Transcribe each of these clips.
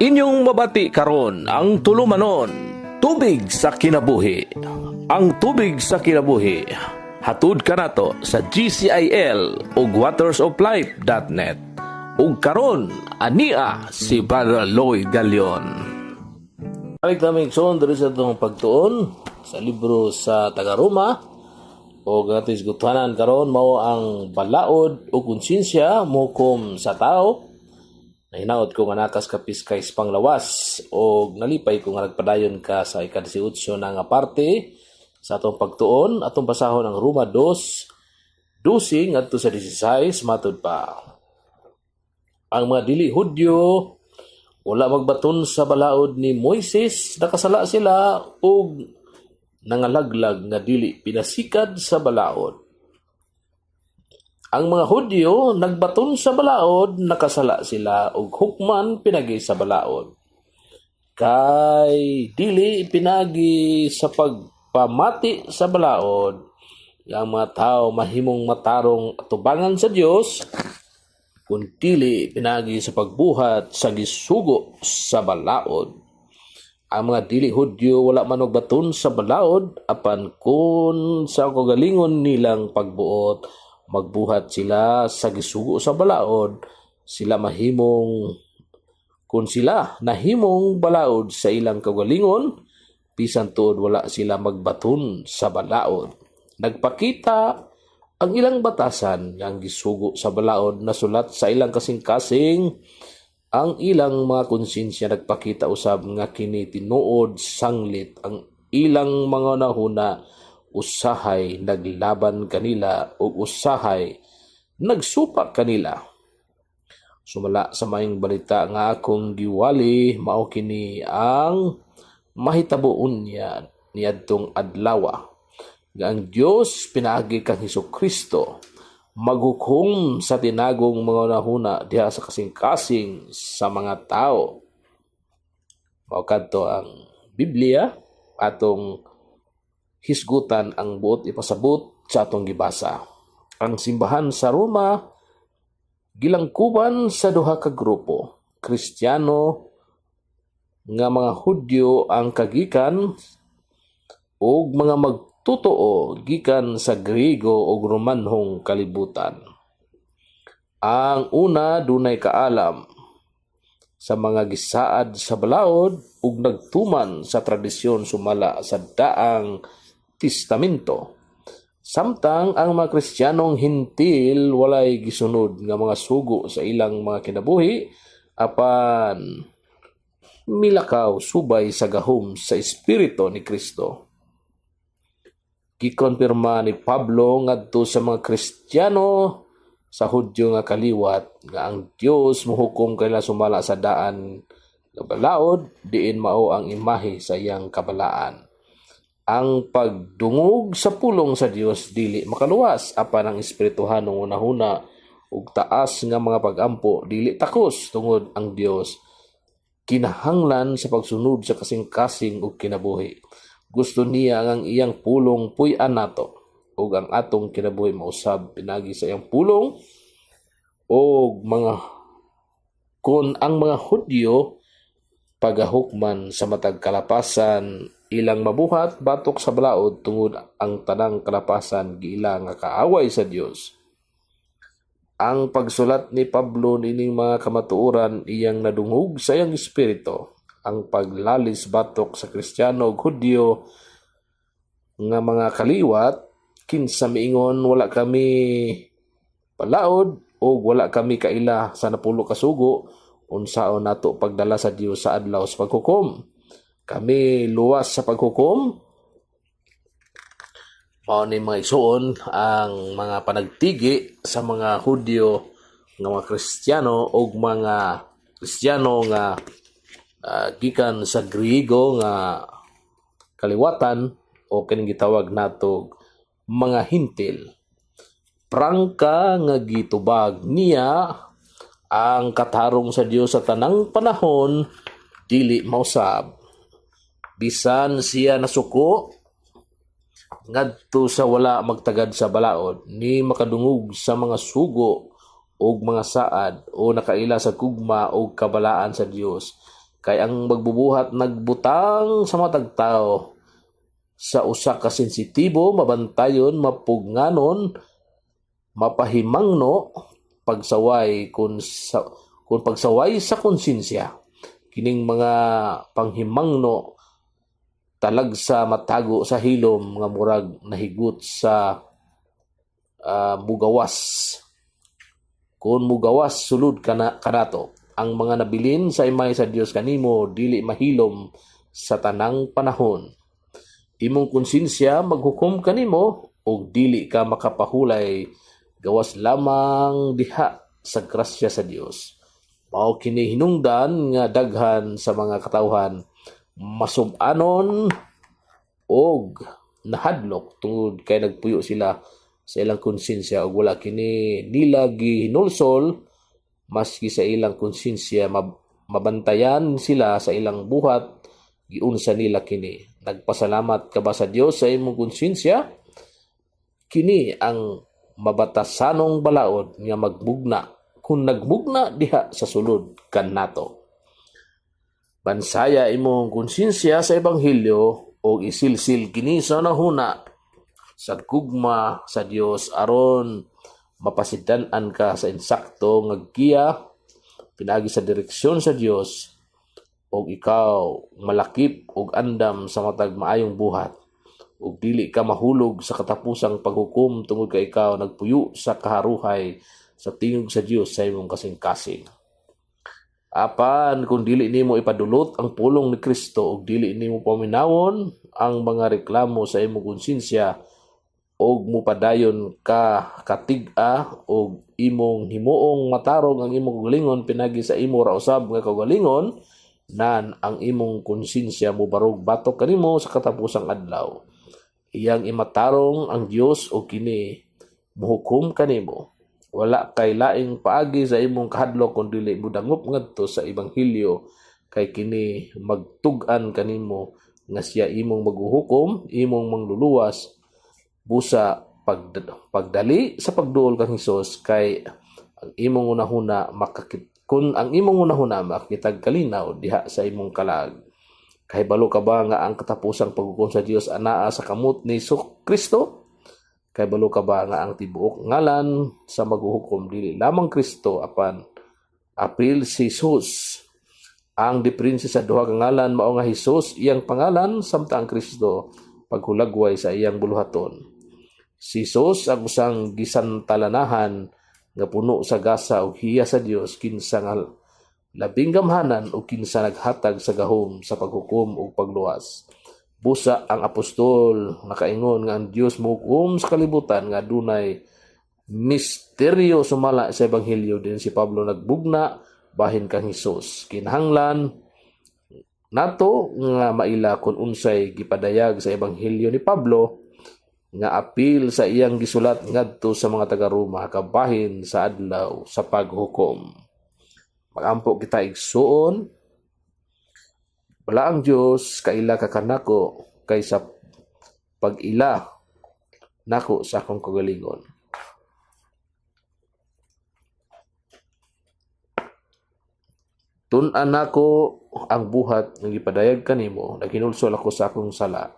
Inyong mabati karon ang tulumanon, Tubig sa Kinabuhi. Ang Tubig sa Kinabuhi, hatud kanato sa GCIL ug watersoflife.net. Ug karon ania si Brother Lloyd Galion. Balik namin igsoon diri sa atong pagtuon sa libro sa taga-Roma o ating hisgutanan karon mao ang balaod o konsensya mohukom sa tao. Nahinaot ko nga naa kas kapis kay panglawas o nalipay ko nga nagpadayon ka sa ika-18 na nga parte sa atong pagtuon. Atong basahon ang Roma 2, 12 ngadto sa 16. Matud pa, ang mga dili Hudyo wala magbaton sa balaod ni Moises, nakasala sila ug nangalaglag nga dili pinasikad sa balaod. Ang mga Hudyo nagbaton sa balaod, nakasala sila ug hukman pinagi sa balaod. Kay dili pinagi sa pagpamati sa balaod ang mga tao mahimong matarong atubangan sa Dios, kun dili pinagi sa pagbuhat sa gisugo sa balaod. Ang mga dili Hudyo wala man baton sa balaod, apan kun sa kagalingon nilang pagbuot magbuhat sila sa gisugo sa balaod, sila mahimong kun sila nahimong balaod sa ilang kagalingon bisan tuod wala sila magbaton sa balaod. Nagpakita ang ilang batasan nga ang gisugo sa balaod nasulat sa ilang kasing-kasing. Ang ilang mga konsensya nagpakita usab nga kini tinuod, sanglit ang ilang mga hunahuna usahay naglaban kanila ug usahay nagsupak kanila. Sumala sa maayong balita nga akong giwali, mao kini ang mahitabo unya niadtong adlawa nga ang Dios pinaagi kang Hesus Kristo maghukom sa tinagong mga hunahuna diha sa kasing-kasing sa mga tao. Mao kadto ang Biblia. Atong hisgutan ang buot ipasabot sa atong gibasa. Ang simbahan sa Roma gilangkuban sa duha ka grupo, Kristiyano nga mga Hudyo ang kagikan ug mga magtutoo gikan sa Griego ug Romanhong kalibutan. Ang una dunay kaalam sa mga gisaad sa balaod ug nagtuman sa tradisyon sumala sa Daang Testamento. Samtang ang mga Kristiyanong Hintil walay gisunod nga mga sugo sa ilang mga kinabuhi apan milakaw subay sa gahom sa Espiritu ni Kristo. Gikonpirma ni Pablo ngadto sa mga Kristiyano sa Hudyo nga kaliwat nga ang Dios mohukom kanila sumala sa daan nga balaod, diin mao ang imahe sa iyang kabalaan. Ang pagdungog sa pulong sa Dios dili makaluwas, apan ang espirituhanong hunahuna ug taas nga mga pagampo dili takos, tungod ang Dios kinahanglan sa pagsunod sa kasing-kasing ug kinabuhi. Gusto niya nga ang iyang pulong puy-an nato ug ang atong kinabuhi mausab pinagi sa iyang pulong ug mga. Kon ang mga Hudyo pagahukman sa matag kalapasan ilang mabuhat batok sa balaod, tungod ang tanang kalapasan giila nga kaaway sa Dios. Ang pagsulat ni Pablo niining mga kamatuoran iyang nadungog sa iyang espiritu. Ang paglalis batok sa Kristiyano ug Hudyo nga mga kaliwat, kinsa miingon, "Wala kami balaod o wala kami kaila sa 10 ka sugo, unsaon nato pagdala sa Dios sa adlaw sa paghukom? Kami luwas sa paghukom?" Mao ni, mga igsuon, ang mga panagtigi sa mga Hudyo nga mga Kristiyano ug mga Kristiyano nga gikan sa Griego nga kaliwatan o kining gitawag nato mga Hintil. Prangka nga gitubag niya ang katarong sa Dios sa tanang panahon dili mausab. Bisan siya nasuko ngadto sa wala magtagad sa balaod, ni makadungog sa mga sugo ug mga saad o nakaila sa gugma ug kabalaan sa Dios. Kay ang magbubuhat nagbutang sa matag tawo sa usa ka sensitibo, mabantayon, mapugnganon, mapahimangno pagsaway kun pagsaway sa konsensya. Kining mga panghimangno talagsa matago sa hilom nga murag nahigot sa mugawas kun mugawas sulod kana kanato. Ang mga nabilin sa imahe sa Dios kanimo dili mahilom sa tanang panahon. Imong konsensya maghukom kanimo ug dili ka makapahulay gawas lamang diha sa grasya sa Dios. Mao kini hinungdan nga daghan sa mga katawhan masub-anon og nahadlok tungod kay nagpuyo sila sa ilang konsensya ug wala kini nila gihinulsol maski sa ilang konsensya mabantayan sila sa ilang buhat, giunsa nila kini. Nagpasalamat ka ba sa Dios sa imong konsensya? Kini ang mabatasanong balaod nga magmugna kung nagmugna diha sa sulod kanato. Bansaya imong konsensya sa ebanghelyo ug isilsil kini sa hunahuna sa gugma sa Dios aron mapasidan-an ka sa insakto nga giya pinaagi sa direksyon sa Dios ug ikaw malakip og andam sa matag maayong buhat ug dili ka mahulog sa katapusang paghukom tungod kay ikaw nagpuyo sa kaharuhay sa tingog sa Dios sa imong kasing-kasing. Apan kung dili nimo ipadulot ang pulong ni Kristo ug dili nimo paminawon ang mga reklamo sa imong konsensya og mupadayon ka katig-a og imong himuong matarong ang imong kaugalingon pinagi sa imo ra usab nga kaugalingon, nan ang imong konsensya mobarog batok kanimo sa katapusang adlaw. Iyang imatarong ang Dios og kini muhukom kanimo. Wala kay laing paagi sa imong kahadlok kun dili modangop ngadto sa ebanghelyo, kay kini magtug-an kanimo nga siya imong maghuhukom, imong mangluluwas, busa pagdali sa pagduol kang Hesus, kay ang imong hunahuna makakit kun ang imong hunahuna makitag kalinaw diha sa imong kalag. Kahibalo ka ba nga ang katapusang paghukom sa Dios anaa sa kamot ni Hesus Kristo? Kahibalo ka ba nga ang tibuok ngalan sa maghuhukom dili lamang Kristo apan apil si Jesus? Ang diferensya sa duha ka ngalan mao nga Hesus iyang pangalan samtang ang Kristo paghulagway sa iyang buluhaton. Si Jesus ang usang gisantalanahan nga puno sa gasa ug hiya sa Dios, kinsa nga labing gamhanan ug kinsa naghatag sa gahom sa paghukom ug pagluwas. Busa ang apostol nakaingon nga ang Dios mohukom sa kalibutan nga adunay misteryo sumala sa ebanghelyo din si Pablo nagbugna bahin kang Hesus. Kinahanglan nato nga maila kung unsay gipadayag sa ebanghelyo ni Pablo nga apil sa iyang gisulat ngadto sa mga taga-Roma kabahin sa adlaw sa paghukom. Magampo kita, igsuon. Wala ang Dios kaila ka kanako kaysa pag-ila nako sa akong kagalingon. Tun-an nako ang buhat nga gipadayag kanimo, naghinulsol ako sa akong sala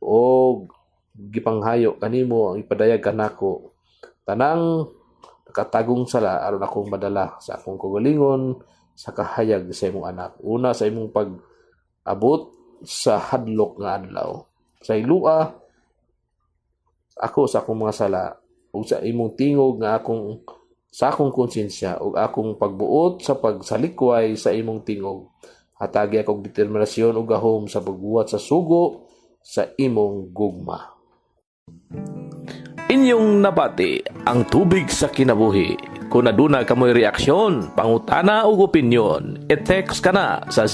og gipanghayo kanimo ang ipadayag kanako tanang nakatagong sala aron akong madala sa akong kagalingon sa kahayag sa imong anak. Una sa imong pag abot sa hadlok nga adlaw. Sa ilua ako sa akong mga sala ug sa imong tingog nga akong sa akong konsensya ug akong pagbuot sa pagsalikway sa imong tingog. Hatagi akong determinasyon ug gahom sa pagbuhat sa sugo sa imong gugma. Inyong nabati ang tubig sa kinabuhi. Kung aduna kamoy reaksyon, pangutana ug opinyon, i-text ka na sa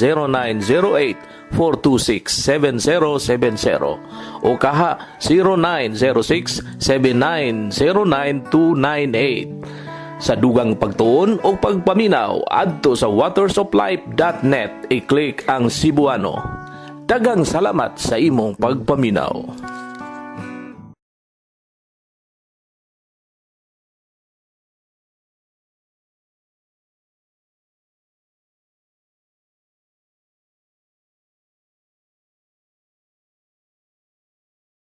0908-426-7070 o kaha 0906-7909298. Sa dugang pagtuon o pagpaminaw, adto sa watersoflife.net, i-click ang Cebuano. Daghang salamat sa imong pagpaminaw.